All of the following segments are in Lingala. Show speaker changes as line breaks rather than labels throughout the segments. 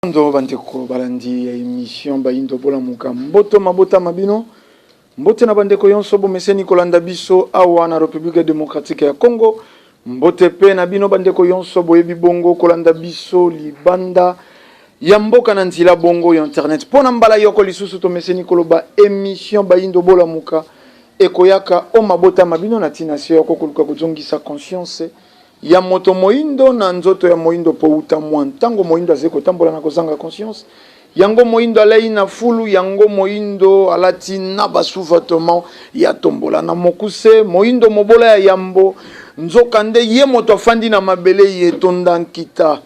Matondo bandeko balandi ya emission Bayindo Bolamuka. Mboto mabota ma bino. Mbote na bandeko yonso bomeseni kolanda biso awa na Republique Democratique ya Congo. Mbote pe na bino bandeko yonso boyebi bongo kolanda biso libanda ya mboka na nzila bongo ya internet. Mpo na mbala yoko lisusu tomeseni koloba emission Bayindo Bolamuka ekoyaka o mabota ma bino na ntina se yoko koluka kozongisa conscience ya moto moindo na nzoto ya moindo po wuta mwa ntango moindo azali kotambola na kozanga conscience yango moindo alei na fulu yango moindo alati na ba sous-vêtements ya tombola na mokuse moindo mobola ya yambo nzokande ye moto afandi na mabele ye etonda nkita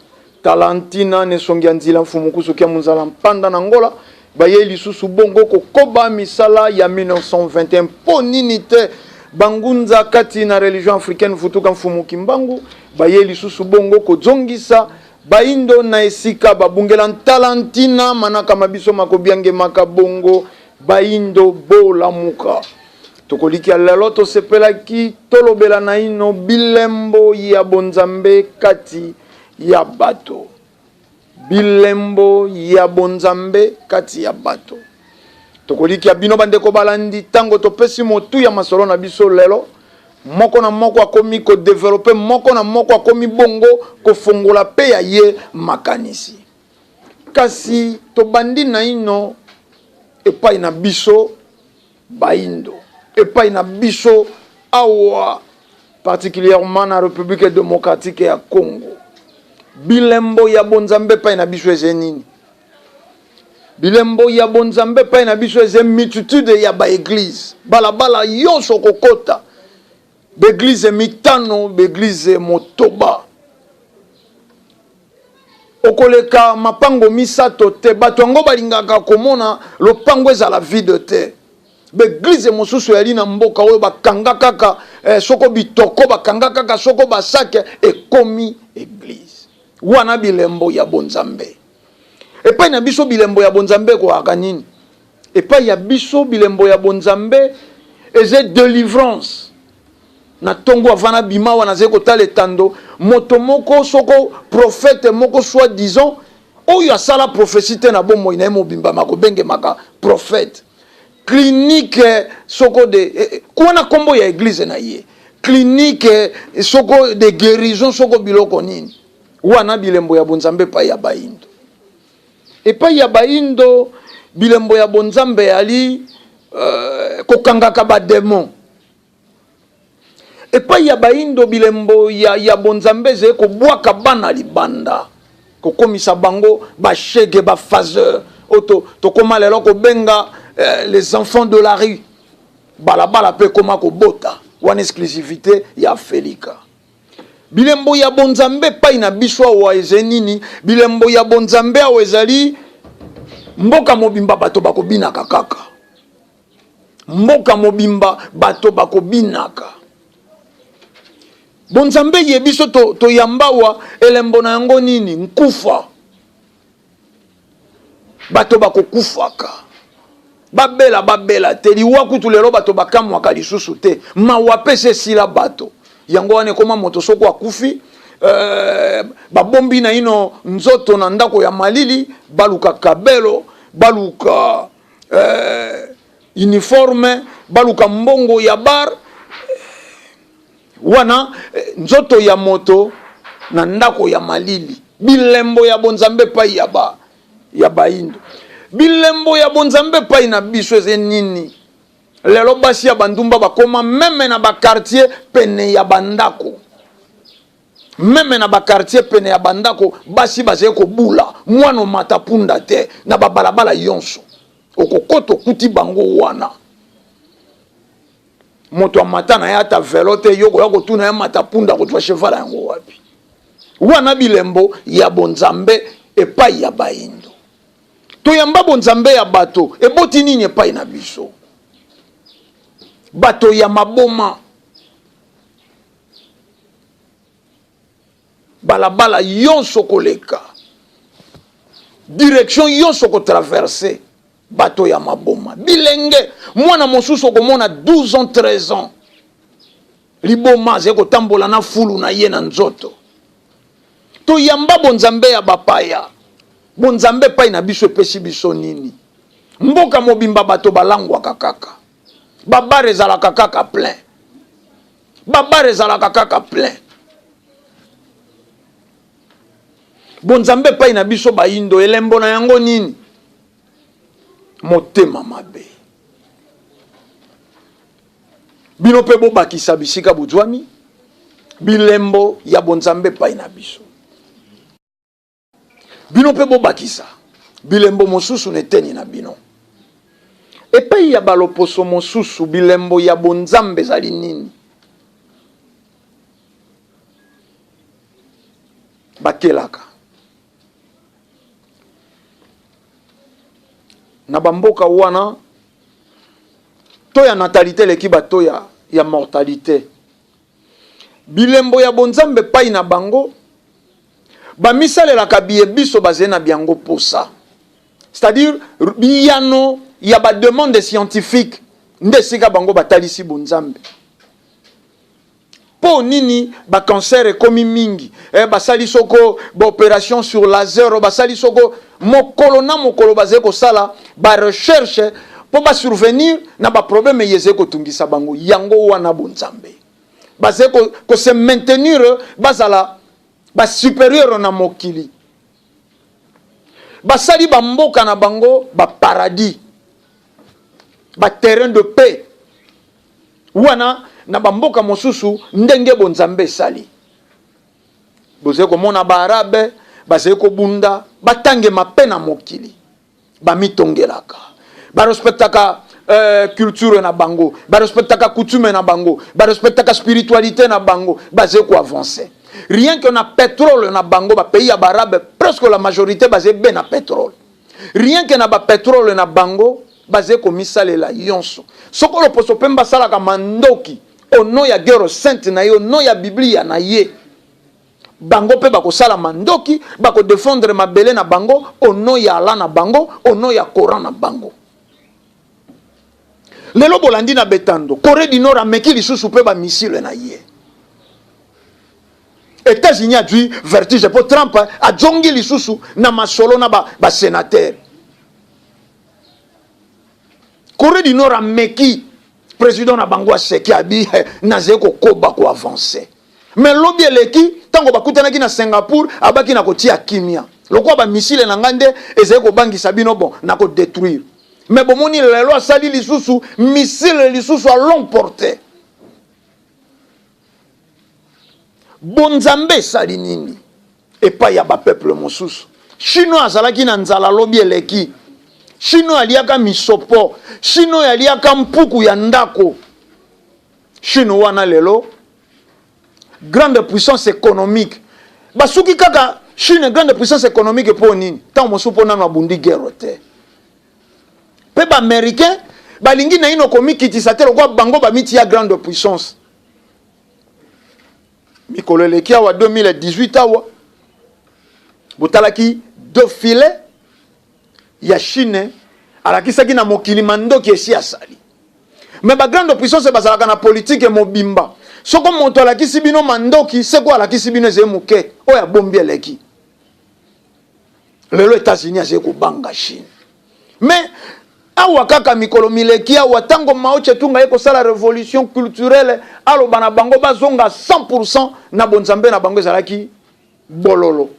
Tala ntina n'esongi ya nzila Mfumu Kusu kia Munzala Mpanda na Angola bayei lisusu bongo kokoba misala ya 1921. Mpo nini te bangunza kati na religion africaine Vutuka Mfumu Kimbangu bayei lisusu bongo kozongisa baindo na esika babungela? Ntala ntina manaka ma biso makobiangemaka bongo baindo bolamuka. Tokolikia lelo tosepelaki tolobela naino bilembo ya bonzambe kati ya bato. Bilembo ya bonzambe kati ya bato. Tokolikia bino bandeko balandi tango topesi motuya masolo na biso lelo, moko na moko akomi ko developper, moko na moko akomi bongo kofongola pe ya ye makanisi. Kasi tobandi naino epai na biso Bayindo epai na biso awa particulièrement na Republique democratique ya Congo. Bilembo ya bonzambe epai na biso eza nini? Bilembo ya bonzambe epai na biso eza multitude ya ba eglise, balabala yonso kokota ba eglise mitano, ba eglise motoba. Okoleka mapango misato te. Bato yango balingaka komona lopango ezala vide te. Ba eglise mosusu eyali na mboka oyo bakanga kaka eh, soko bitoko bakanga kaka soko basake ekomi eglise. Wana bilembo ya bonzambe. Epai na biso bilembo ya bonzambe ekoyaka nini? Epai ya biso bilembo ya bonzambe eza delivrance. Na tongo avant na bima awa nazali kotala etando, moto moko soko prophète moko soit disant oyo asala prophetie te na bomoi na ye mobimba ma kobengemaka prophète. Clinique soko de eh, eh, wana kombo ya eglise na ye. Clinique soko de guérison soko biloko nini. Wana bilembo ya bonzambe epai ya bayindo. Epai ya bayindo bilembo ya bonzambe eyali euh, kokangaka ba demon. Epai ya baindo bilembo ya, ya bonzambe ezali kobwaka bana libanda, kokomisa bango bashege, ba phaseur oyo to, tokoma lelo kobenga eh, les enfants de la rue. Balabala mpe ekoma kobota wana exclusivité ya Afelika. Bilembo ya bonzambe epai na biso awa ezali nini? Bilembo ya bonzambe awa ezali mboka mobimba bato bakobinaka kaka Mboka mobimba bato bakobinaka. Bonzambe ye biso toyambawa to elembo na yango nini? Nkufa. Bato bakokufaka. Babela babela te, liwa kutu lelo bato bakamwaka lisusu te. Mawa pe se esila bato. Yango wana ekoma moto soko akufi euh, babombi naino nzoto na ndako ya malili, baluka kabelo, baluka euh, uniforme, baluka mbongo ya bar wana eh, nzoto ya moto na ndako ya malili. Bilembo ya bonzambe epai ya ba ya baindo, bilembo ya bonzambe epai na biso eza nini? Lelo basi ya bandumba bakoma meme na ba quartier pene ya bandako, meme na ba quartier pene ya bandako basi bazali kobula mwana omata punda te na babalabala yonso okokota okuti bango wana. Moto amata na ye ata velo te, yo koya kotuna ye mata punda kozwa cheval yango wapi? Wana bilembo ya bonzambe epai ya baindo. Toyamba bonzambe ya bato eboti nini epai na biso? Bato ya maboma, balabala yonso koleka, direction yonso kotraverse, bato ya maboma, bilenge. Mwana mosusu okomona 12 ans 13 ans liboma, azali kotambola na fulu na ye na nzoto. Toyamba bonzambe ya bapaya. Bonzambe epai na biso epesi biso nini? Mboka mobimba bato balangwaka kaka, ba bar ezalaka kaka plein, ba bar ezalaka kaka plein. Bonzambe epai na biso bayindo, elembo na yango nini? Motema mabe. Bino mpe bobakisa bisika bozwami bilembo ya bonzambe epai na biso. Bino mpe bobakisa bilembo mosusu na eteni na bino. Epai ya baloposo mosusu, bilembo ya bonzambe ezali nini? Bakelaka na bamboka wana to ya natalite eleki bato ya, ya mortalite. Bilembo ya bonzambe epai na bango, bamisalelaka biye biso bazali na byango posa, c'est-à-dire biyano ya ba demande scientifique nde esika bango batalisi bonzambe. Mpo nini ba cancer ekomi mingi? Eh, basali soko ba operation sur laser, basali soko mokolo na mokolo bazali kosala ba recherche mpo ba survenir na ba problème eye ezali kotungisa bango. Yango wana bonzambe bazali ko, ko se maintenir, bazala ba superieur na mokili. Basali ba mboka na bango ba paradis, ba terrain de paix wana na bamboka mosusu. Ndenge bonzambe esali, bozali komona baarabe bazali kobunda, batangema mpe na mokili, bamitongelaka, barespectaka culture na bango, barespectaka coutume na bango, barespectaka spiritualité na bango, bazali koavance rien que na pétrole na bango. Bapays ya baarabe, presque la majorité bazali be na pétrole. Rien que na bapetrole na bango, bazali komisalela yonso. Soko loposo pembe asalaka mandoki au nom ya guerre sainte na ye, au nom ya biblia na ye, bango mpe bakosala mandoki, bakodefendre mabele na bango au nom ya Allah na bango, au nom ya Coran na bango. Lelo bolandi na betando, Corée du Nord ameki lisusu mpe bamisile na ye. États-Unis azwi vertige mpo Trump azongi lisusu na masolo na basénateur ba. Corée du Nord ameki, président na bango aseki, abi nazali kokoba koavance. Mais lobi eleki, ntango bakutanaki na Singapour, abaki na kotia kimia, lokola bamisile na ngai nde ezali kobangisa bino, bon, na kodétruire. Mais bomoni lelo asali lisusu missile lisusu à longue portée. Bonzambe esali nini epai ya bapeuple mosusu? Chinois azalaki na nzala lobi eleki, chinois aliaka misopo, chinois aliaka mpuku ya ndako. Chine wana lelo grande puissance économique. Basuki kaka Chine grande puissance économique mpo nini? Ntango mosusu mpo nano abundi guerre te, mpe baaméricain balingi naino komikitisa te lokola bango bamitia grande puissance. Mikolo eleki awa, 2018 awa, botalaki défilé ya Chine, alakisaki na mokili mandoki esi asali. Mais bagrande puissance bazalaka na politike mobimba. Soko moto alakisi bino mandoki, seko alakisi bino ezali moke, oyo abombi eleki. Lelo États-Unis azali kobanga Chine. Mais awa kaka mikolo mileki awa, ntango Mao Tse-tung aye kosala révolution culturelle, aloba na bango bazonga 100% na bonzambe na bango, ezalaki bololo.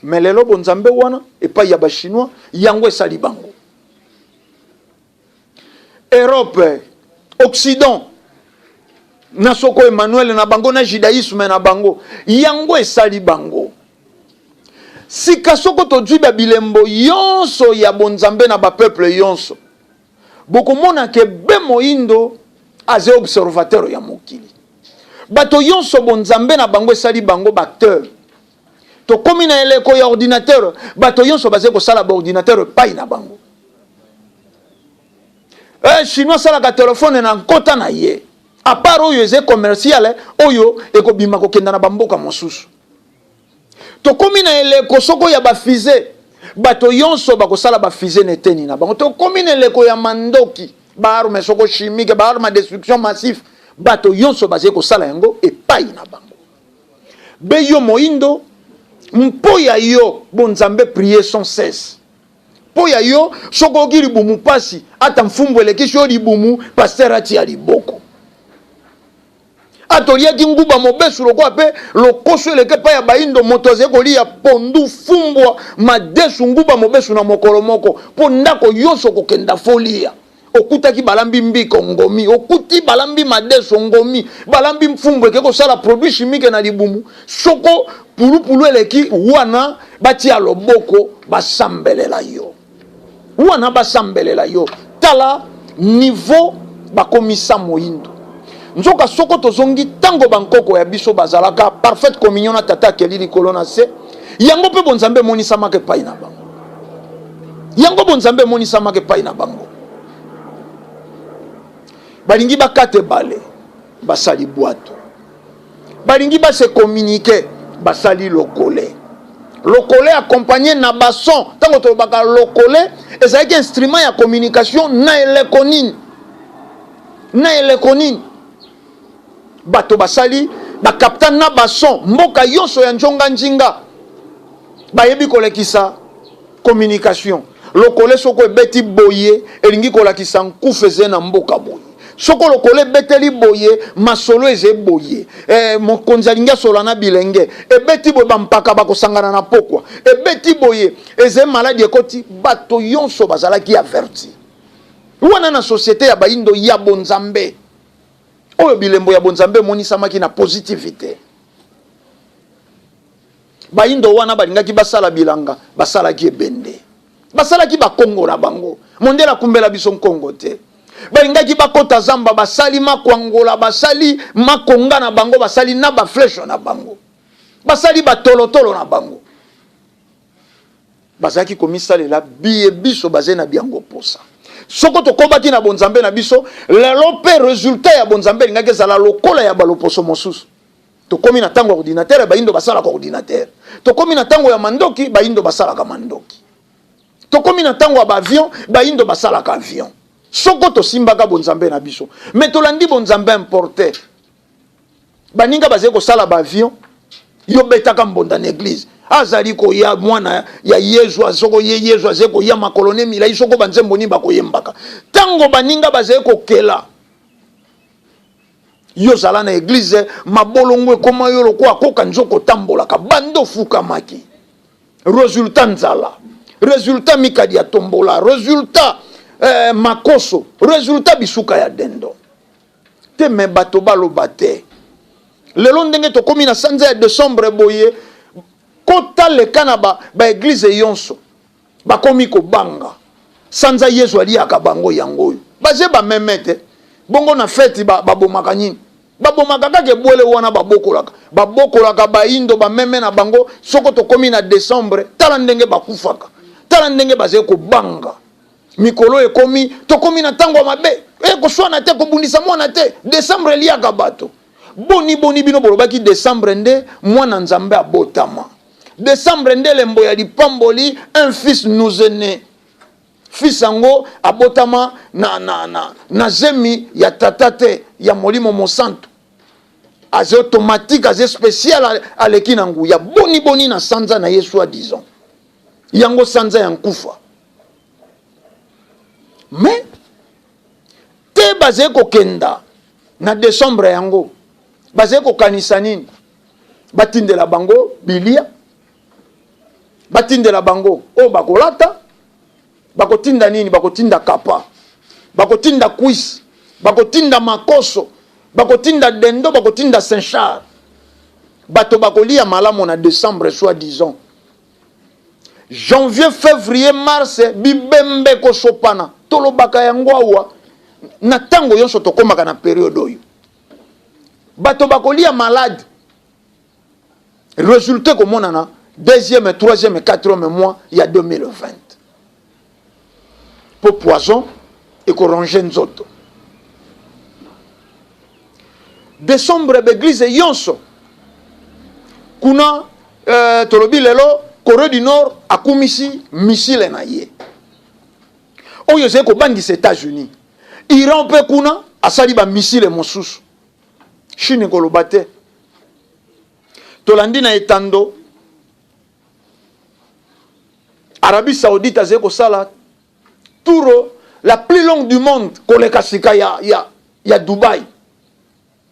Mais lelo bonzambe wana epai ya bachinois, yango esali bango. Europe, Occident na soko Emmanuel na bango na judaïsme na bango, yango esali bango. Sika soko tozwi babilembo nyonso ya bonzambe na bapeuple nyonso, bokomona ke be moyindo aza observateur ya mokili. Bato nyonso bonzambe na bango esali bango baacteur. Tokomi na eleko ya ordinateur, bato nyonso bazali kosala baordinateur epai na bango. Chinois asalaka telefone na nkota na ye, à part oyo eza commercial, oyo ekobima kokenda na bamboka mosusu. Tokomi na eleko soko ya bafusée, bato nyonso bakosala bafusée na eteni na bango. Tokomi na eleko ya mandoki, baarme soko chimique, baarme ya destruction massif, bato nyonso bazali kosala yango epai na bango. Be yo moyindo. Mpo ya yo bonzambe prier sans cesse. Mpo ya yo soki oyoki libumu pasi ata mfumbu elekisi yo libumu pasteur atia liboko. Ata oliaki nguba mobesu lokola mpe lokoso eleki epai ya baindo moto azali koliya pondu fumbwa madesu nguba mobesu na mokolo moko mpo ndako yonso okokenda folia. Okutaki balambi mbika ongomi, okuti balambi madesu ongomi, balambi mfumbu eke kosala produit chimique na libumu, soko pulupulu eleki wana batia loboko basambelela yo, wana basambelela yo. Tala niveau bakomisa moyindo. Nzoka soko tozongi tango bankoko ya biso bazalaka parfaite communion na Tata akeli likolo na se, yango mpe bonzambe emonisamaka epai na bango. Yango bonzambe emonisamaka epai na bango. Balingi bakata ebale, basali bwato. Balingi ba se communiquer, basali lokole. Lokole accompagné na ba son. Tango tolobaka lokole, ezalaki instrument ya communication na eleko nini? Na eleko nini? Bato basali bakapta na ba son mboka yonso ya njonga njinga bayebi kolekisa communication. Lokole soko ebeti boye elingi kolakisa nkufa eze na mboka boye. Soko lokole ebeteli boye masolo eze boye. Eh, mokonzi alingi asola na bilenge. Ebeti boye bampaka bakosangana na pokwa. Ebeti boye eze maladi ekoti bato yonso bazalaki averti. Wana na societe ya baindo ya bonzambe. Oyo bilembo ya bonzambe emonisamaki na positivite. Bayindo wana balingaki basala bilanga, basalaki ebende. Basalaki bakongo na bango. Mondele akumbela biso nkongo te. Balingaki bakota zamba, basali makwangola, basali makonga na bango, basali na ba flèche na bango. Basali batolotolo na bango. Bazalaki komisalela biye biso bazali na biango posa. Soko tokobaki na bonzambe na biso, lelo mpe resultat ya bonzambe elingaki ezala lokola ya baloposo mosusu. Tokomi na tango ya ordinateur, bayindo basalaka ordinateur. Tokomi na tango ya mandoki, bayindo basalaka mandoki. Tokomi na tango ya ba avion, bayindo basalaka avion. Soko tosimbaka bonzambe na biso, mais tolandi bonzambe importe. Baninga bazali kosala ba avion, yo betaka mbonda na eglise. Azali koya mwana ya Yezu, soko ye Yezu azali koya makolo ne milai, soko banzembo nini bakoyembaka. Tango baninga bazali kokela Yo zala na eglise mabolongo ekoma yo lokola koka nzoka otambolaka banda ofukamaki resultat nzala resultat mikadi ya tombola resultat eh, makoso resultat bisuka ya dendo te me bato baloba te lelo ndenge tokomi na sanza ya decembre boye kota leka na ba, ba eglise yonso Bakomi kobanga. Sanza Yezu aliaka bango yango oyo. Baze ba meme te. Bongo na feti ba babomaka nini? Babomaka kaka ebwele wana babokolaka. Babokolaka bayindo ba meme na bango soko tokomi na decembre tala ndenge bakufaka. Tala ndenge bazali kobanga. Mikolo ekomi tokomi na tango ya mabe. Eh koswana te kobundisa mwana te. Decembre eliaka bato. Boni boni bino bolobaki decembre nde mwana Nzambe abotama. Decembre nde elembo ya lipamboli, un fils nous est ne. Fils yango abotama na, na, na, na zemi ya tata te, ya Molimo Mosantu. Aze automatique, aze special, aleki na nguya. Boni boni na sanza na ye soi disant. Yango sanza ya nkufa. Mais te bazali kokenda na decembre yango bazali kokanisa nini? Batindela bango bilia, batindela bango oyo bakolata, bakotinda nini? Bakotinda kapa, bakotinda cuisse, bakotinda makoso, bakotinda dendo, bakotinda Saint-Charles. Bato bakolia malamu na decembre soi disant. Janvier, fevrier, mars bibembe kosopana. Tolobaka yango awa na tango yonso tokomaka na periode oyo. Bato bakolia malade resultat ekomonana deuxième, troisième, quatrième mois ya 2020 po poison ekoronge nzoto. Decembre ba eglise yonso kuna euh, tolobi lelo Corée du Nord akumisi missile na ye oyo ezali kobangisa États-Unis. Iran mpe kuna asali ba missile mosusu. Chine koloba te. Tolandi na etando. Arabie Saoudite azali kosala tour la plus longue du monde koleka sika ya, ya, ya Dubaï.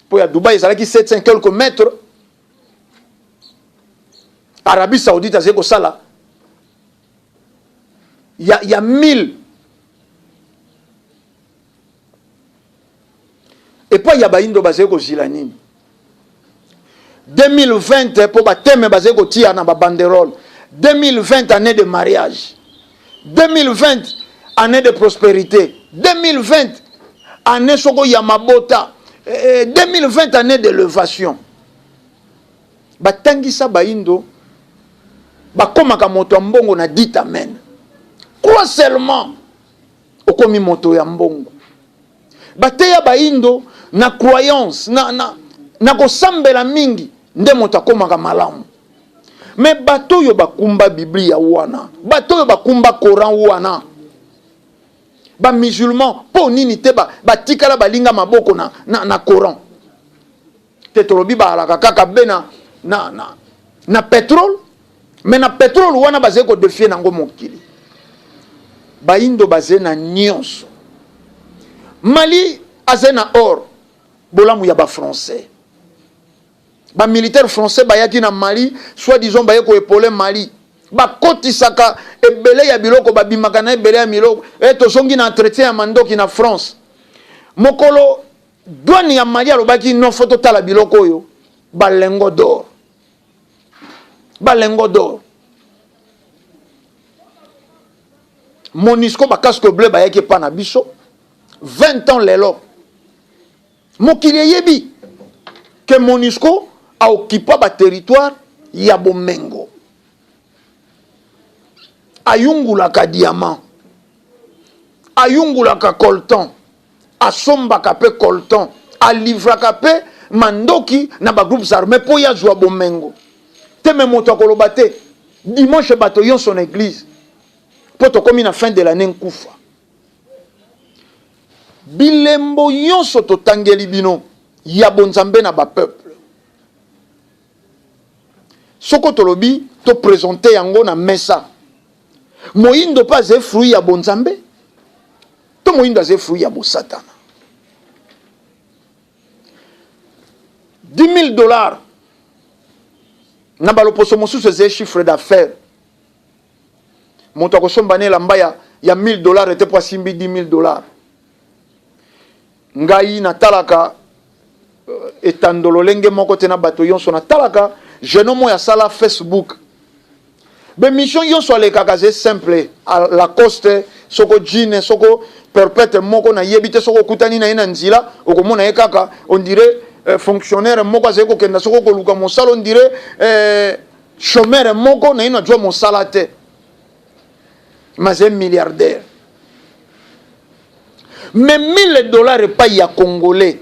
Mpo ya Dubaï ezalaki 700 quelques mètres. Arabie Saoudite azali kosala ya, ya 1000 epai ya bayindo bazali kozila nini 2020 mpo bateme bazali kotia na babanderole 2020 année de mariage 2020 année de prospérité 2020 année soko ya mabota 2020 eh, année d'élévation batangisa bayindo bakomaka moto ya mbongo na dit amen crois seulement okomi moto ya mbongo bateya bayindo na croyance na, na, na kosambela mingi nde moto akomaka malamu me bato oyo bakumba biblia wana bato oyo bakumba coran wana bamusulman mpo nini te batikala ba balinga maboko na, na, na coran te tolobi baalaka kaka be na, na, na, na petrole me na petrole wana bazali kodefie nango mokili bayindo bazali na nyonso mali azali na or bolamu ya bafrançais bamilitaire français bayaki na mali soit disant baye koepole mali bakotisaka ebele ya biloko babimaka na ebele ya miloko e tozongi na entretien ya mandoki na france mokolo Douane ya Mali alobaki non faut totala biloko oyo ba lingots d'or. Ba lingots d'or. Monusco ba casque bleu bayaki epa na biso 20 ans lelo. Mokili eyebi que Monusco a occupa ba territoire ya bomengo. Ayungulaka diamant. Ayungulaka coltan. Asombaka pe coltan, a livraka pe mandoki na ba groupes armes po ye azua bomengo te mais moto akoloba te dimanche bato yonso na eglise po tokomi na fin de l'annee nkufa. Bilembo yonso totangeli bino ya bonzambe na ba peuple soko tolobi to presenter yango na mesa moyindo pe azali fruit ya bonzambe To moyindo aza fruit ya bosatana. 10 000 dollars na baloposo mosusu ezali chiffre d'affaires. Moto akosomba na elamba ya, ya 1000 dollars ete mpo asimbi 10 000 dollars. Ngai natalaka euh, etando lolenge moko te na bato yonso natalaka jeune homme oyo asala Facebook B'emission yonso alekaka ze simple Lacoste soko jean soko perpète moko na yebi te soko okutani na ye na nzila okomona ye kaka on dirait euh, fonctionnaire moko azali kokenda soko koluka mosala on dirait euh, chômeur moko na ye na jwa mosala te mais un milliardaire mais 1000 dollars epai ya congolais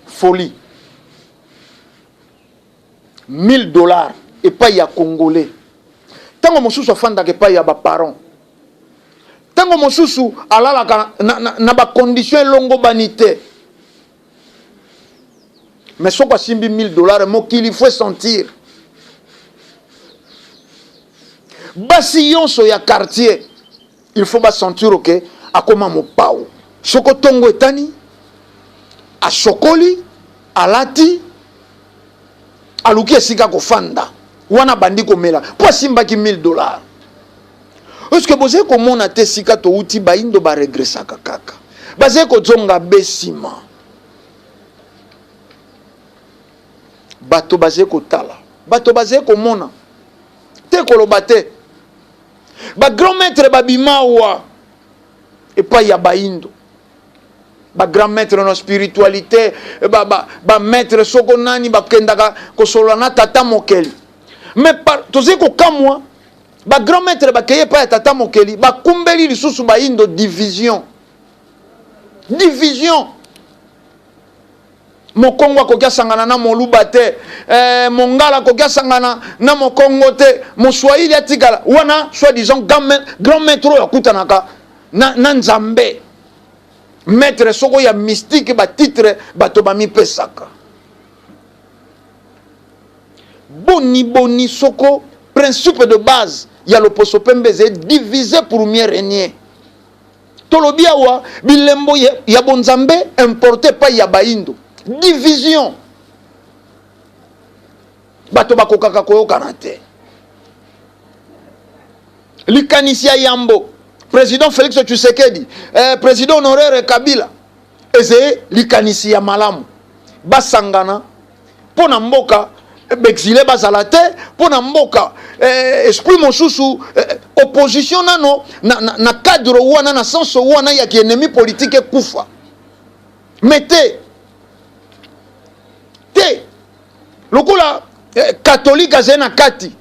folie 1000 dollars epai ya congolais ntango mosusu afandaka epai ya baparent ntango mosusu alalaka na, na, na bacondition elongobani te mais soki asimbi 1000 dollars mokili faut sentir basi yonso ya quartier il faut basentir oke akoma mopao soko ntongo etani asokoli alati aluki esika kofanda wana abandi komela mpo asimbaki 1000 dollars eske bozali komona te esika touti baindo baregresaka kaka bazali kozonga be nsima bato bazali kotala bato bazali komona te koloba te ba grand maître babimawa epai ya baindo ba grand maître na spiritualité ba, ba, ba maître soko nani bakendaka kosolola na tata mokeli mais tozali kokamwa ba grand maître bakei epai ya tata mokeli bakumbeli lisusu baindo division division Mokongo akoki asangana na moluba te, eh, mongala akoki asangana na mokongo te, moswahili atikala wana soit disant grand maître oyo akutanaka na, na Nzambe maître soko ya mystique ba titre bato bamipesaka boni boni soko. Principe de base ya loposo pembe ezali diviser pour mieux régner. Tolobi awa bilembo ya bonzambe importe epai ya baindo, division. Bato bakokaka koyokana te. Likanisi ya yambo président Félix Tshisekedi, président honoraire Kabila, ezali likanisi ya malamu. Basangana mpo na mboka, baexilés bazala te mpo na mboka. Esprit mosusu, opposition nano na cadre wana, na sens wana ya kiennemi politique ekufa. Mais te te, lokola catholique azali na kati,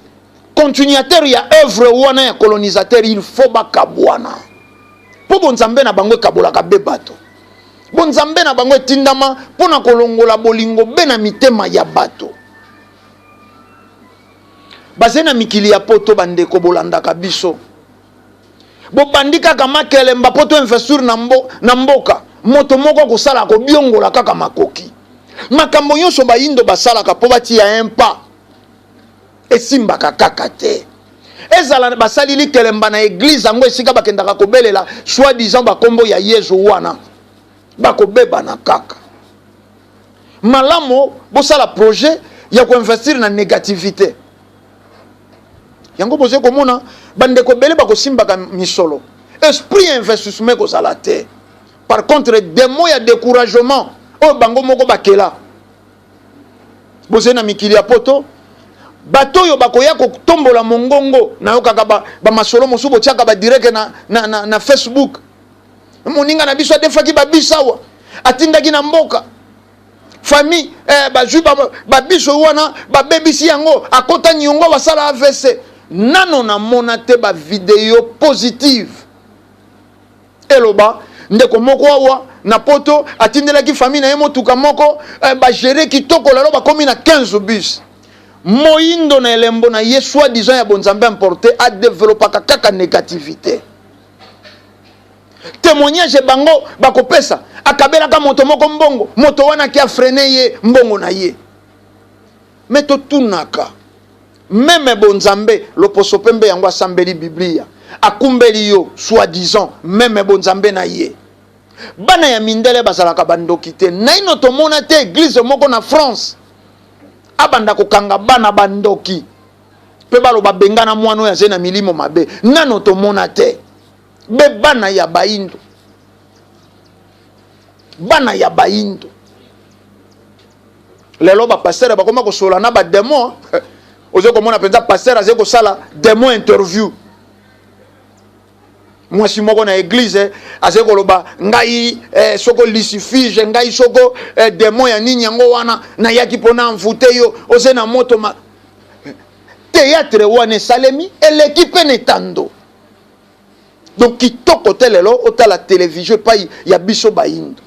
continuateur ya œuvre wana ya colonisateur, il faut bakabwana, mpo bonzambe na bango ekabolaka be bato. Bonzambe na bango etindama mpo na kolongola bolingo be na mitema ya bato. Bazali na mikili ya Poto. Bandeko bolandaka biso, bobandi kaka makelemba mpo to investir na mboka. Moto moko akosala, akobiongola kaka makoki. Makambo nyonso bayindo basalaka mpo batia un pas, esimbaka kaka te. Ezala basali likelemba na église yango, esika bakendaka kobelela soi disant bakombo ya Yezu wana, bakobebana kaka. Malamu bosala projet ya koinvestir na négativité yango. Bozali komona bandeko ebele bakosimbaka misolo, esprit ya investissement ekozala te. Par contre, démon ya découragement oyo bango moko bakela. Bozali na mikili ya Poto, bato oyo bakoya kotombola mongongo, nayokaka bamasolo mosusu botiaka badirect na Facebook. Moninga na biso adefaki babus awa, atindaki na mboka, famille bazwi babus wana, babebisi yango, akota niongo, basala AVC. Nano namona te bavideo positive eloba ndeko moko awa na Poto atindelaki famille na ye motuka moko, bagérer kitoko, lelo bakomi na 15 bus. Moyindo na elembo na ye soi disant ya bonzambe importé adevelopaka kaka négativité. Témoignage bango bakopesa, akabelaka moto moko mbongo, moto wana aki afreiner ye mbongo na ye. Me totunaka, même bonzambe loposo pembe yango asambeli Biblia, akumbeli yo soi disant même bonzambe na ye. Bana ya mindele bazalaka bandoki te. Naino tomona te église moko na France abanda kokanga bana bandoki mpe baloba bengana mwana oyo azali na milimo mabe. Nano tomona te. Be bana ya bayindo, bana ya bayindo lelo bapasteur bakoma kosola na badémon. Oza komona mpenza pasteur azali kosala démon interview. Mwasi moko na église azali koloba: "Ngai soko lucifuge, ngai soko démon ya nini yango wana, nayaki mpona envoûter yo, oze na moto." Ma théâtre wana esalemi, eleki mpe na etando. Donc kitoko te lelo otala télévision epai ya biso bayindo.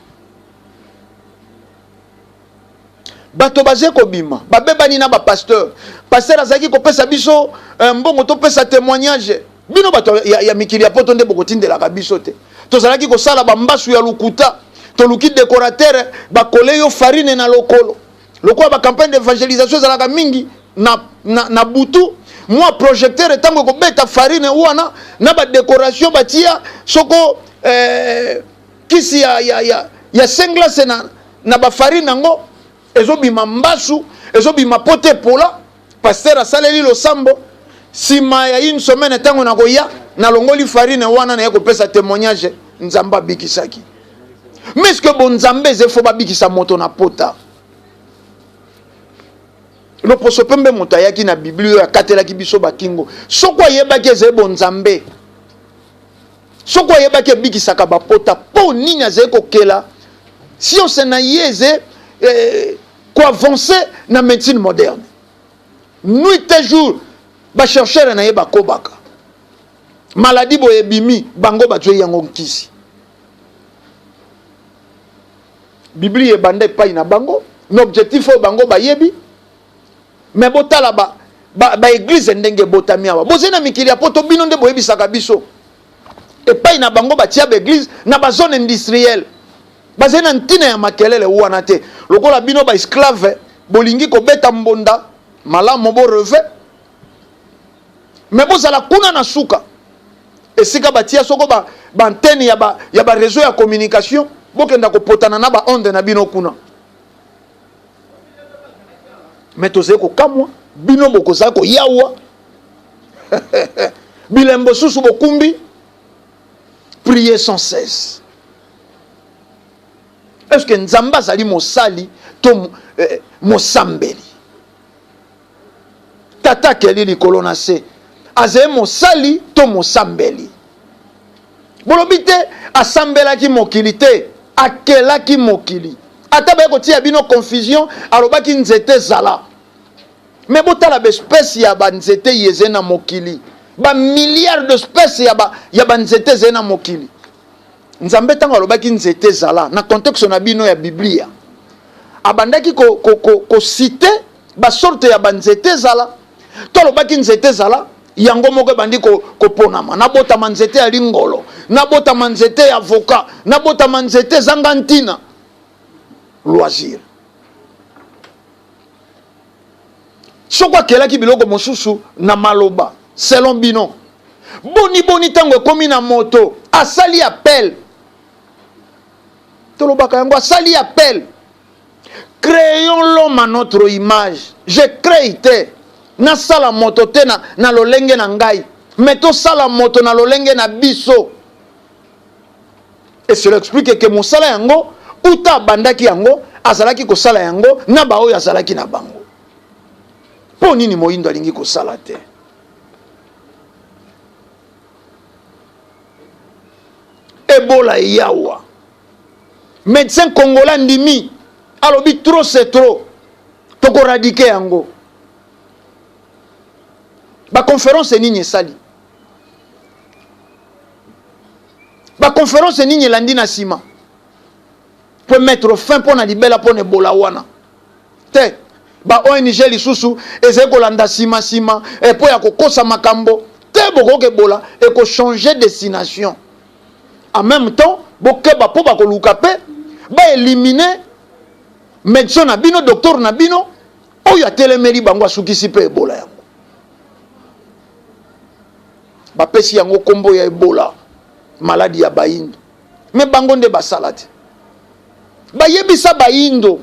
Bato baze kobima, babebani na bapasteur. Pasteur azalaki kopesa biso mbongo topesa témoignage. Bino bato ya mikili ya Poto nde bokotindelaka biso te. Tozalaki kosala bambasu ya lokuta, toluki décorateur, bakole yo farine na lokolo. Lokola bacampagne d'évangélisation ezalaka mingi na butu, mwa projecteur ntango ekobeta farine wana na badécoration batia soko kisi ya singlace na bafarine yango, ezobima mbasu, ezobima pote epola. Pasteur asaleli losambo. Nsima ya une semaine, ntango nakoya, nalongoli farine wana, naye kopesa témoignage: Nzambe abikisaki. Mais ce que bonzambe eza, faut babikisa moto na pota. Loposo pembe, moto ayaki na Biblia oyo akatelaki biso bakingo, soko ayebaki ezali bonzambe, soko ayebaki ebikisaka bapota, mpo nini azali kokela science na ye eze koavancer na médecine moderne? Nuit et jour bachercheur na ye bakobaka. Maladie boye ebimi, bango bazwi yango nkisi. Biblia ebanda epai na bango na objectif oyo bango bayebi. Me botala baéglise ba ndenge ebotami awa. Bozali na mikili ya Poto, bino nde boyebisaka biso. Epai na bango batia baéglise na bazone industrielle, bazali na ntina ya makelele wana te. Lokola bino baesclave bolingi kobeta mbonda malamu, borêver. Mais bozala kuna na suka esika batia soko ba ba antenne ya ba ya ba réseau ya communication, bokenda kopotana na ba onde na bino kuna. Mais tozali kokamwa bino bokozala koyawa bilembo susu bokumbi prier sans cesse. Est-ce que Nzambe azali mosali to eh, mosambeli? Tata akeli likolo na se, azali mosali to mosambeli? Bolobi te asambelaki mokili te, akelaki mokili. Ata baye kotia bino confusion, alobaki nzete zala. Mais botala ba espèce ya ba nzete yeze na mokili, ba milliards d'espèces ya ba ya ba nzete ezali na mokili. Nzambe ntango alobaki nzete zala na contexte na bino ya Biblia, abandaki ko, ko, ko, ko cite ba sorte ya ba nzete zala. To alobaki nzete zala, yango moko ebandi koponama. Nabotama nzete ya lingolo, nabotama nzete ya avocat, nabotama nzete ezanga ntina. Loisir. Soko akelaki biloko mosusu na maloba selon bino, boni boni ntango ekomi na moto asali appel, tolobaka yango, asali appel, créons l'homme à notre image. Je crée te, nasala moto te na, na lolenge na ngai, mais tosala moto na lolenge na biso. Et cela explique que mosala yango uta abandaki yango azalaki kosala yango na baoyo azalaki na bango. Mpo nini moyindo alingi kosala te? Ebola eyawa, médecin congolais andimi, alobi trop c'est trop, tokoradike yango. Baconférence nini esali? Ba conference nini elandi na nsima po mettre fin mpo na libela mpo na ebola wana te? Ba ONG lisusu ezali kolanda nsima nsima mpo ya kokosa makambo te. Bokoki ebola ekochange destination en même temps, bokeba mpo bakoluka mpe baelimine médecin na bino, docteur na bino oyo atelemeli bango, asukisi mpe ebola yango. Bapesi yango kombo ya Ebola, maladi ya bayindo. Me bango nde basala te. Bayebisa bayindo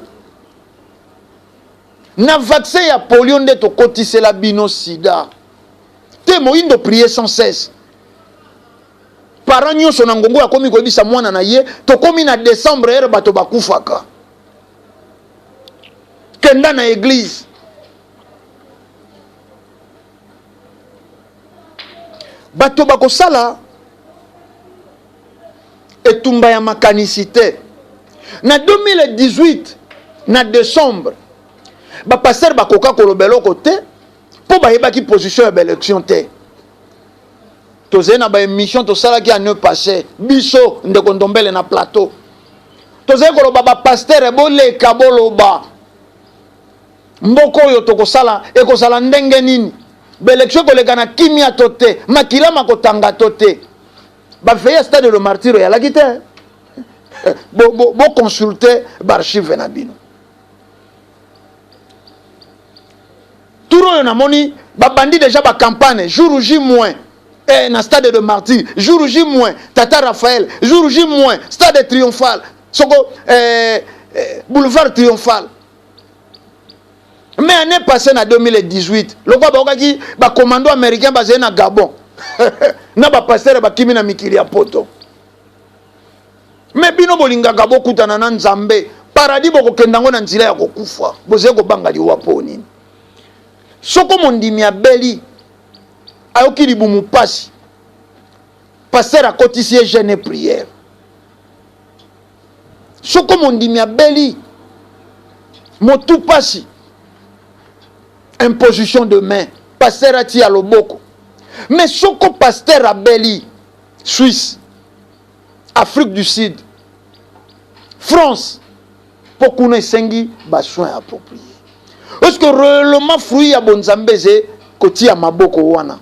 na vaccin ya polio nde tokotisela bino sida te. Moyindo prier sans cesse. Parent nyonso na ngongo akomi koyebisa mwana na ye, tokomi na décembre ere bato bakufaka, kenda na église. Bato bakosala etumba ya makanisi te. Na 2018 na décembre, bapastere bakoka koloba eloko te mpo bayebaki position ya baélection te. Tozali na baémission tosalaki année passée, biso ndeko Ndombele na plateau, tozali koloba bapastere boleka boloba mboka oyo tokosala ekozala ndenge nini, baelection ekoleka na kimia to te, makila makotanga to te. Baveye ya stade le martyr eyalaki te. Boconsulte bo, bo baarchive na bino. Tour oyo namoni babandi deja bacampagne jour J moins eh, na stade de martyr, jour J moins tata Raphaël, jour J moins stade triomphal, soko eh, eh, boulevard triomphal. Mais année passée na 2018, lokola bayokaki bacommando américain bazali na Gabon na bapastere bakimi na mikili ya poto. Me bino bolingaka bokutana na Nzambe, paradis bokokenda yango na nzela ya kokufa. Bozali kobanga liwa mpo nini? Soko mondimi abeli, ayoki libumu pasi, pasteur akotisi ye jeûne et prière. Soko mondimi abeli motu pasi, imposition de main, pasteur atia loboko. Mais soko pasteur abeli Suisse, Afrique du Sud, France, mpo kuna esengi basoin approprié. Est-ce que réellement fruit ya bonzambe eze kotia maboko wana?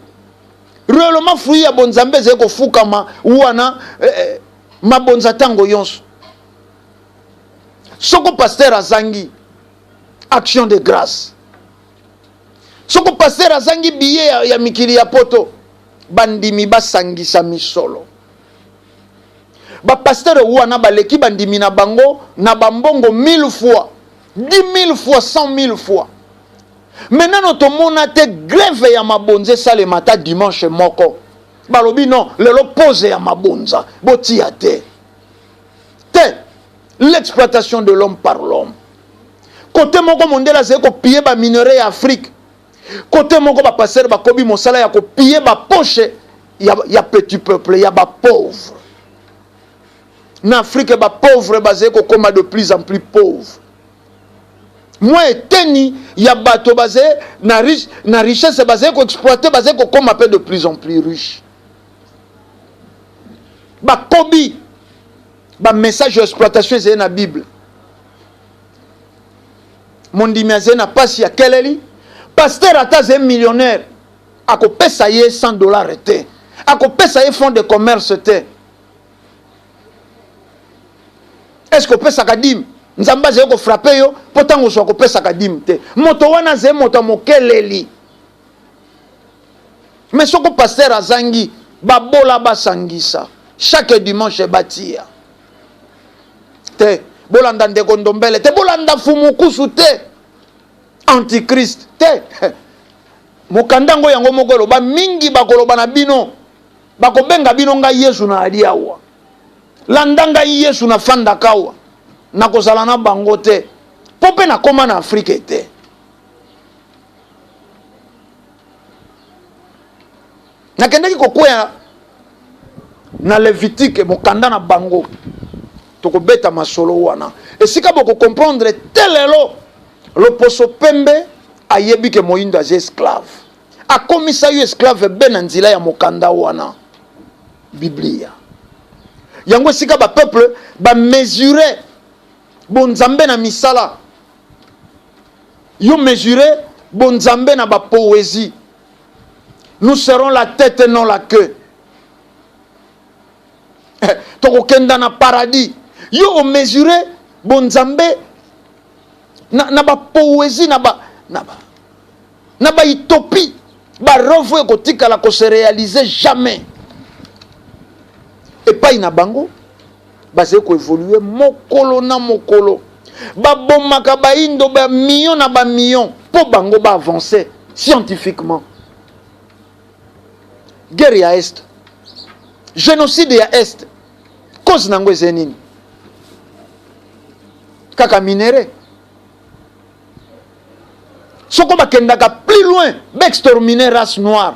Réellement fruit ya bonzambe eze kofukama wana eh, eh, mabonza ntango yonso? Soko pasteur azangi action de grâce, Soko pasteur azangi billet ya mikili ya poto, bandimi basangisa misolo. Ba pasteur wana baleki bandimi na bango na ba mbongo 1000 fois, 10000 fois, 100000 fois. Mais nano tomona te grève ya mabonza esalema ata dimanche moko. Balobi non, lelo pause ya mabonza, botia te. Te, l'exploitation de l'homme par l'homme. Kote moko mondele azali kopille ba minerais ya Afrique. Kote moko ba pasteur bakobi mosala ya kopille ba poche ya petit peuple, ya ba pauvre. Na Afrique ba pauvre bazali kokoma de plus en plus pauvre. Mwa eteni ya bato bazali na riche, na richesse bazali koexploite, bazali kokoma pe de plus en plus riche. Bakobi ba message ya exploitation ezali na Bible. Mondimi azali na pasi ya keleli, pasteur ata azali millionnaire akopesa ye 100 $ te, akopesa ye fonds de commerce te. Est-ce que opesaka dime? Nzambe azali kofrape yo mpo ntango ozwa kopesaka dime te. Moto wana azali moto ya mokeleli. Mais soko pasteur azangi, babola basangisa chaque dimanche batia te. Bolanda ndeko Ndombele te, bolanda Fumukusu te, antichrist te. Mokanda ngo yango moko eloba mingi, bakoloba na bino, bakobenga bino ngai Yesu na ali awa, landa ngai Yesu na fandaka awa, nakozala na bango te mpo mpe nakoma na Afrike te. Nakendaki kokwea na Levitique, mokanda na bango, tokobeta masolo wana esika bokokomprendre te. Lelo loposo pembe ayebi ke moyindo aza esclave, akomisa yo esclave be na nzela ya mokanda wana Biblia. Yango esika ba peuple ba mesure bonzambe na misala, yo mesure bonzambe na ba poésie. Nous serons la tête et non la queue. Tokokenda na paradis. Yo o mesure bonzambe na ba poésie, na ba utopie, ba rêve oyo ekotikala ko se réaliser jamais. Epai na bango bazali koévolue mokolo na mokolo, babomaka bayindo ba million na ba million mpo bango ba avancer scientifiquement. Guerre ya Est, génocide ya Est, cause nango eza nini? Kaka minerai. Soko bakendaka plus loin, baexterminer race noire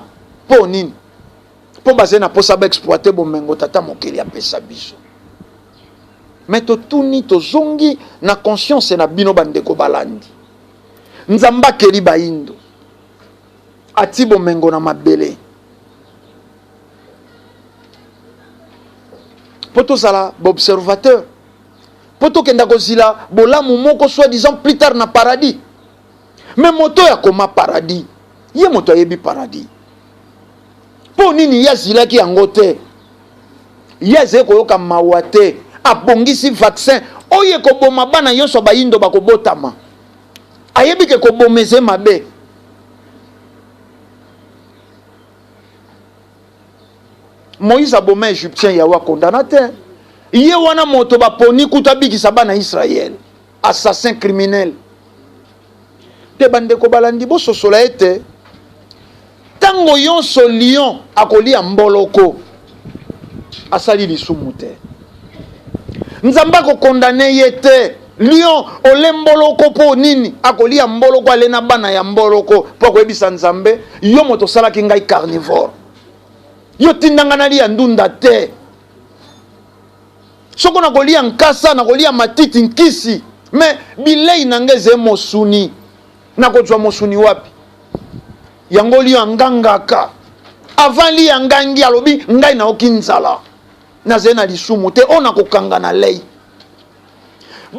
mpo nini? Mpo bazali na mposa baexploite bomengo tata mokili apesa biso. Me totuni, tozongi na conscience na bino bandeko balandi. Nzambe akeli bayindo, ati bomengo na mabele mpo tozala baobservateur, mpo tokenda kozila bolamu moko soi-disant plus tard na paradis. Me moto oyo akoma paradis, ye moto ayebi paradis. Mpo nini ye azilaki yango te? Ye azali koyoka mawa te, abongisi vaccin oyo ekoboma bana nyonso bayindo bakobotama. Ayebi ke koboma eze mabe. Moïse aboma Égyptien, Yawe akondana te. Ye wana moto baponi kutu abikisa bana Israël, assassin criminel. Te bandeko balandi, bososola ete ntango nyonso lion akolia mboloko asali lisumu te, Nzambe akokondane ye te. Lion ole mboloko mpo nini? Akolia mboloko, ale na bana ya mboloko mpo akoyebisa Nzambe: yo moto osalaki ngai carnivore, yo tindanga nalia ndunda te. Soko nakolia nkasa, nakolia matiti nkisi, me bilei na ngai ezali mosuni, nakozwa mosuni wapi? Yango lion angangaka. Avant li angangi, alobi: ngai naoki nzala, nazali na lisumu te oyo nakokanga na lei.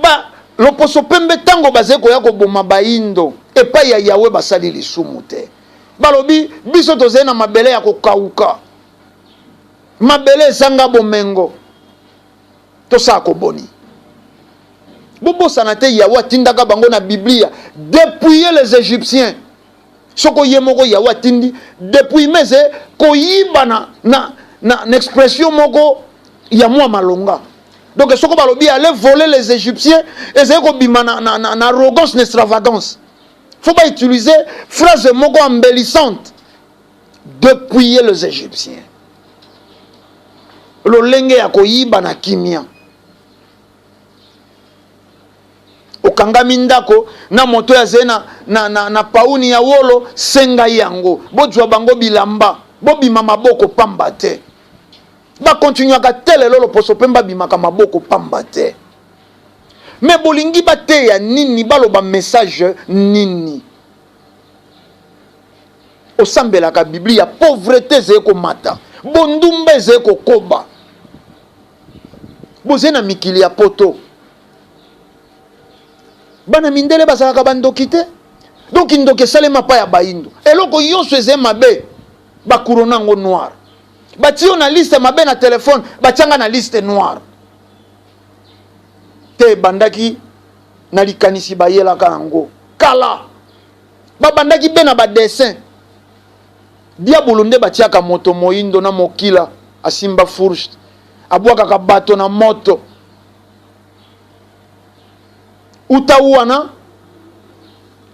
Ba loposo pembe ntango bazali koya koboma bayindo epai ya Yawe, basali lisumu te. Balobi: biso tozali na mabele ya kokauka, mabele ezanga bomengo, tosala koboni. Bobosana te, Yawe atindaka bango na Biblia: dépouiller les Égyptiens. Soko ye moko Yawe atindi dépouillement, eze koyiba na, na, na, na expression moko ya mwa malonga. Donc soko balobi aller voler les Égyptiens, ezali kobima na, na, na, na arrogance, na extravagance. Faut ba utiliser phrase moko embellissante: dépouiller les Égyptiens, lolenge ya koyiba na kimia. Okangami ndako na moto oyo azali na, na, na, na pauni ya wolo, senga yango, bozwa bango bilamba, bobima maboko pamba te. Bakontinuaka te lelo, loposo mpe babimaka maboko pamba te. Me bolingi bateya nini? Baloba message nini? Osambelaka Biblia, pauvreté ezali komata, bondumba ezali kokoba. Bozali na mikili ya poto, bana mindele bazalaka bandoki te. Donc ndoki esalema pa ya bayindo. Eloko nyonso ezali mabe, bakurona yango noir, batie yo na liste mabe na telefone, batianga na liste noire te. Ebandaki na likanisi, bayelaka yango kala, babandaki be na badessin. Diabolo nde batiaka moto moyindo na mokila, asimba fourche, abwakaka bato na moto. Uta wana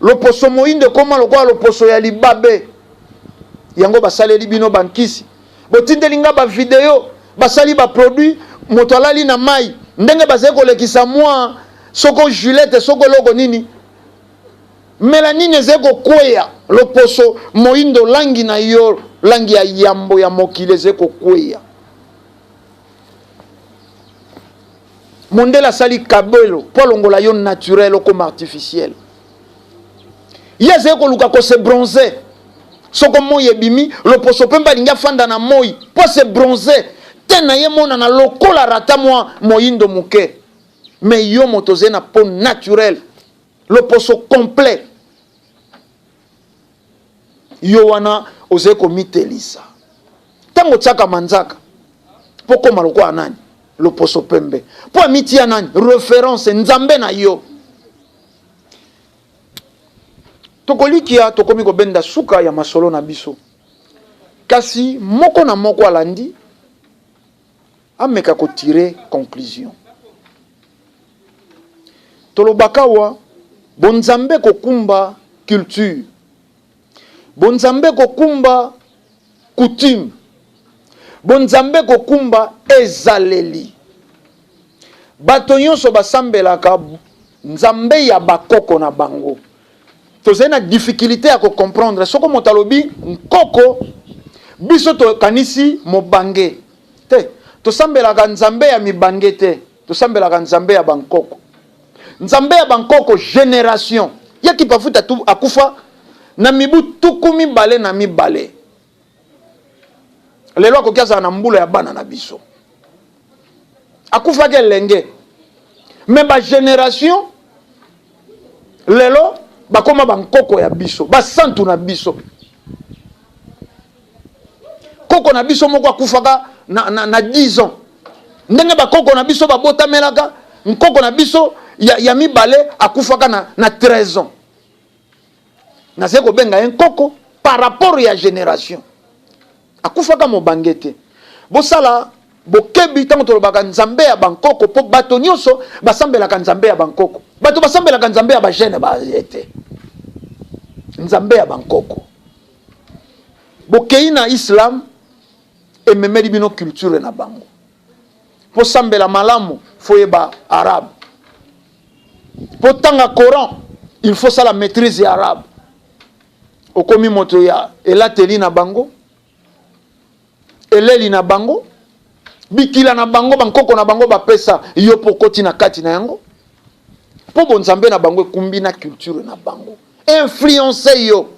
loposo moyindo ekoma lokola loposo ya libabe. Yango basaleli bino bankisi, botindeli nga bavideo, basali baproduit, moto alali na mai, ndenge bazali kolekisa mwa soko julete, soko eloko nini, melanine ezali kokweya. Loposo moyindo, langi na yo, langi ya yambo ya mokili, ezali kokweya. Mondele asali kabelo mpo alongola yo naturel, okoma artificiel. Ye azali koluka kose bronze. Soko moi ebimi, loposo pembe alingi afanda na moi mpo ase bronze te, na ye monana lokola rata mwa moyindo moke. Me yo moto ozali na peau naturel, loposo complet, yo wana ozali komitelisa ntango otiaka manzaka mpo koma lokola nani? Loposo pembe, mpo amitia nani référence? Nzambe na yo. Tokolikia tokomi kobenda suka ya masolo na biso, kasi moko na moko alandi ameka kotire conclusion. Tolobaka wa bonzambe kokumba culture, bonzambe kokumba coutume, bonzambe kokumba ezaleli. Bato nyonso basambelaka nzambe ya bakoko na bango. Tozali na difficulté ya kocomprendre. Soko moto alobi nkoko, biso tokanisi mobange te. Tosambelaka nzambe ya mibange te, tosambelaka nzambe ya bankoko, nzambe ya bankoko génération. Ye Kipafuta akufa na mibu 22. Lelo akoki azala na mbula ya bana na biso. Akufaki elenge, me bagénération lelo bakoma bankoko ya biso, basantu na biso. Koko na biso moko akufaka na, na, na 10 ans. Ndenge bakoko na biso babotamelaka, nkoko na biso ya, ya mibale akufaka na, na 13 ans. Nazali kobenga ye nkoko par rapport ya génération, akufaka mobange te. Bosala bokebi ntango tolobaka nzambe ya bankoko, mpo bato nyonso basambelaka nzambe ya bankoko. Bato basambelaka nzambe ya bagene baye te, nzambe ya bankoko. Bokei na islam, ememeli bino culture na bango. Mpo sambela malamu, fo yeba arabe. Mpo tanga Coran, il faut sala maîtrise ya arabe. Okomi moto ya elateli na bango, eleli na bango, bikila na bango, bankoko na bango bapesa yo mpo okoti na kati na yango, mpo bonzambe na bango ekumbi na culture na bango, influence yo.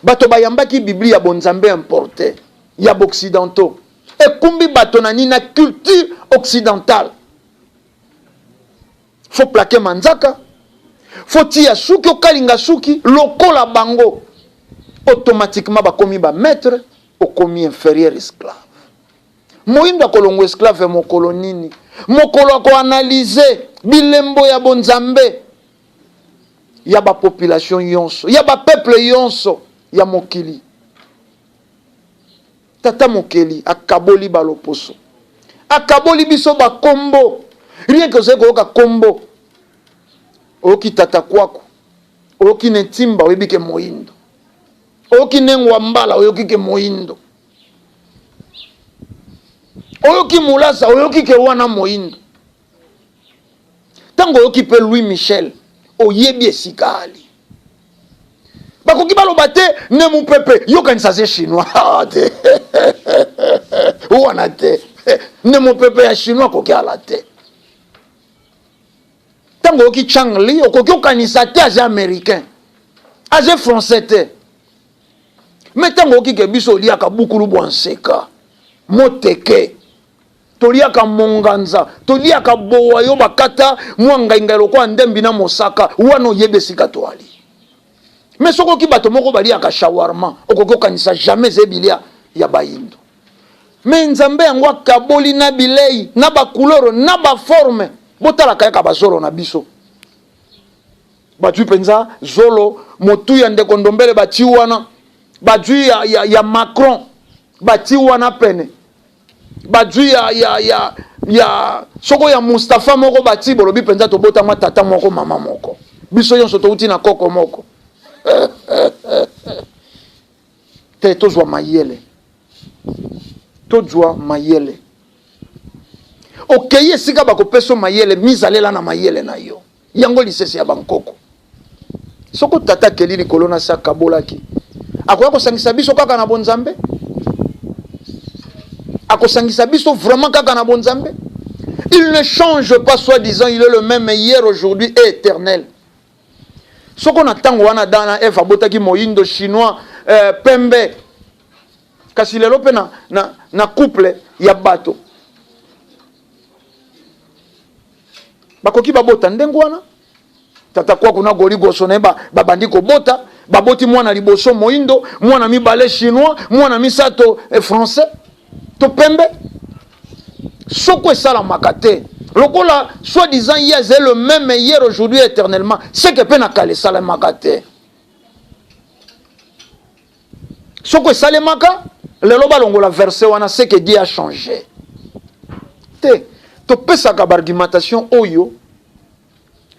Bato bayambaki Biblia ya bonzambe importe ya baoccidentaux, ekumbi bato na nini? Na culture occidentale. Fo plake manzaka, fo tia suki, okalinga suki lokola bango, automatiquement bakomi bamaître, okomi inférieur, esclave. Moyindo akolongwa esclave mokolo nini? Mokolo akoanalyse bilembo ya bonzambe. ya ba population yonso, ya ba peuple yonso ya mokili. Tata mokeli akaboli ba loposo, akaboli biso ba kombo. Rien que ozali koyoka kombo, oyoki tata kwaku, oyoki netimba, oyebi ke moyindo, oyoki nengwa mbala, oyoki ke moyindo, oyoki mulasa, oyoki ke wana moyindo. Ntango oyoki mpe Louis Michel, oyebi esika ali. Bakoki baloba te ne mupepe, yokanisa aze chinois ah, te wana te ne mupepe ya chinois akoki ala te. Ntango oyoki Chang Li, okoki okanisa te aze américain, aze français te. Me ntango oyoki ke biso oliaka bukulu bwa nseka moteke, Toliaka monganza, toliaka bowa yo bakata mwa ngaingai lokola ndembi na mosaka, wana oyebi esika toali. Mais soki oki bato moko baliaka shawarma, okoki okanisa jamais eza bilia ya bayindo. Mais Nzambe yango akaboli na bilei, na ba couleur, na ba forme. Botalaka yaka bazolo na biso. Bazwi mpenza zolo motu ya ndeko Ndombele bati wana, bazwi ya, ya, ya Macron bati wana pene. Bazwi ya, ya, ya, ya soko ya Mustafa moko bati, bolobi mpenza tobotama tata moko mama moko, biso nyonso touti na koko moko. Te, tozwa mayele, tozwa mayele. Okei esika bakopesa mayele, mizalela na mayele na yo. Yango lisese ya bankoko. Soko tata akeli likolo na se akabolaki, akoya kosangisa biso kaka na bonzambe? Akosangisa biso vraiment kaka na bonzambe? Il ne change pas, soi-disant, il est le même hier, aujourd'hui et éternel. Soko na ntango wana Adam na Eve abotaki moyindo, chinois, pembe, kasi lelo mpe na, na, na couple ya bato bakoki babota ndenge wana. Tata Kwaku na Goligoso na ye babandi kobota, baboti mwana liboso moindo, mwana mibale chinois, mwana misato français to pembe. Soko esalamaka te, lokola soi-disant ye azali le même hier, aujourd'hui, éternellement, seke mpe na kala esalamaka te. Soko esalemaka lelo balongola verset wana, ce que Dieu a changé te. Topesaka baargumentation oyo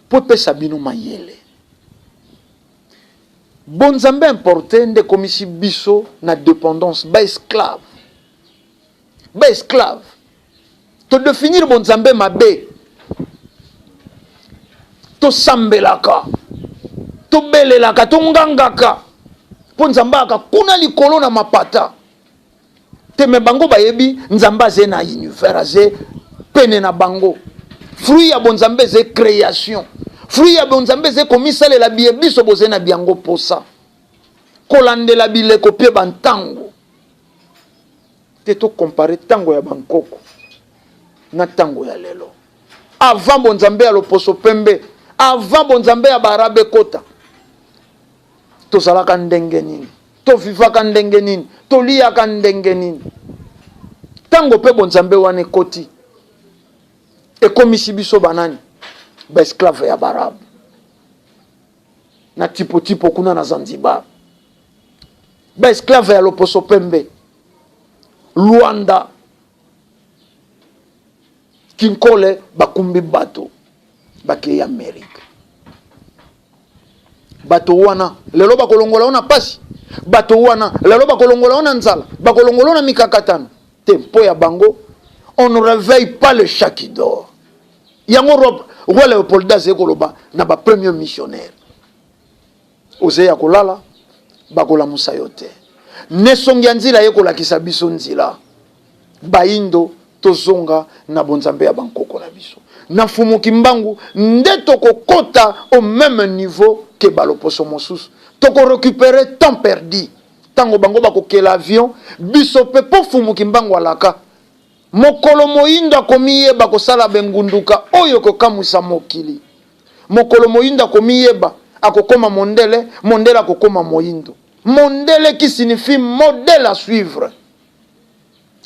po epesa bino mayele. Bonzambe importe nde ekomisi biso na dépendance, ba esclave, ba esclave. Todefinir bonzambe mabe, tosambelaka, tobelelaka, tongangaka mpo Nzambe ayaka kuna likolo na mapata te. Me bango bayebi Nzambe aze na univers, aze pene na bango. Fruit ya bonzambe eze création, fruit ya bonzambe eze komisalela biye biso boze na biango posa, kolandela bileko mpe bantango te. Tokompare ntango ya bankoko na ntango ya lelo. Avant bonzambe ya loposo pembe, avant bonzambe ya baarabe ekota, tozalaka ndenge nini? Tovivaka ndenge nini? Toliaka ndenge nini? Ntango mpe bonzambe wana ekoti, ekomisi biso banani? Baesclave ya baarabe na tipo-tipo kuna na Zanzibar, baesclave ya loposo pembe Luanda, Kinkole, bakumbi bato bakei Amerike. Bato wana lelo bakolongola yo na pasi, bato wana lelo bakolongola yo na nzala, bakolongola yo na mikakatano te. Mpo ya bango, on ne réveille pas le chat qui dort. Yango roi Léopold azali koloba na ba premier missionnaire, oze ya kolala, bakolamusa yo te. Nesongi ya nzila ye kolakisa biso nzila. Bayindo, tozonga na bonzambe ya bankoko na biso na Mfumu Kimbangu, nde tokokota au même niveau ke baloposo mosusu, tokorécupérer temps perdu. Ntango bango bakokela avion, biso mpe, mpo Mfumu Kimbangu alaka mokolo moyindo akomiyeba kosala bengunduka oyo ekokamwisa mokili. Mokolo moyindo akomiyeba akokoma mondele, mondele akokoma moyindo. Mondele qui signifie modèle à suivre.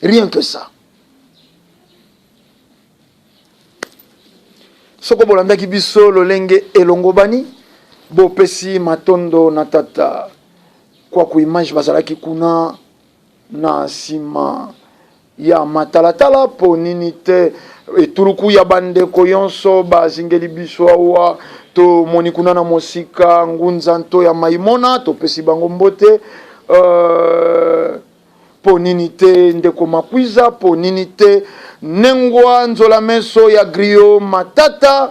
Rien que ça. Soko bolandaki biso lolenge elongobani, Bopesi matondo na tata Kwaku Image bazalaki kuna na nsima ya matalatala. Mpo nini te etuluku ya bandeko yonso bazingeli biso awa? Tomoni kuna na mosika ngunza nto ya Maimona, topesi bango mbote. Mpo nini te ndeko Makwiza? Mpo nini te Nengwa Nzola Meso ya Grio Matata?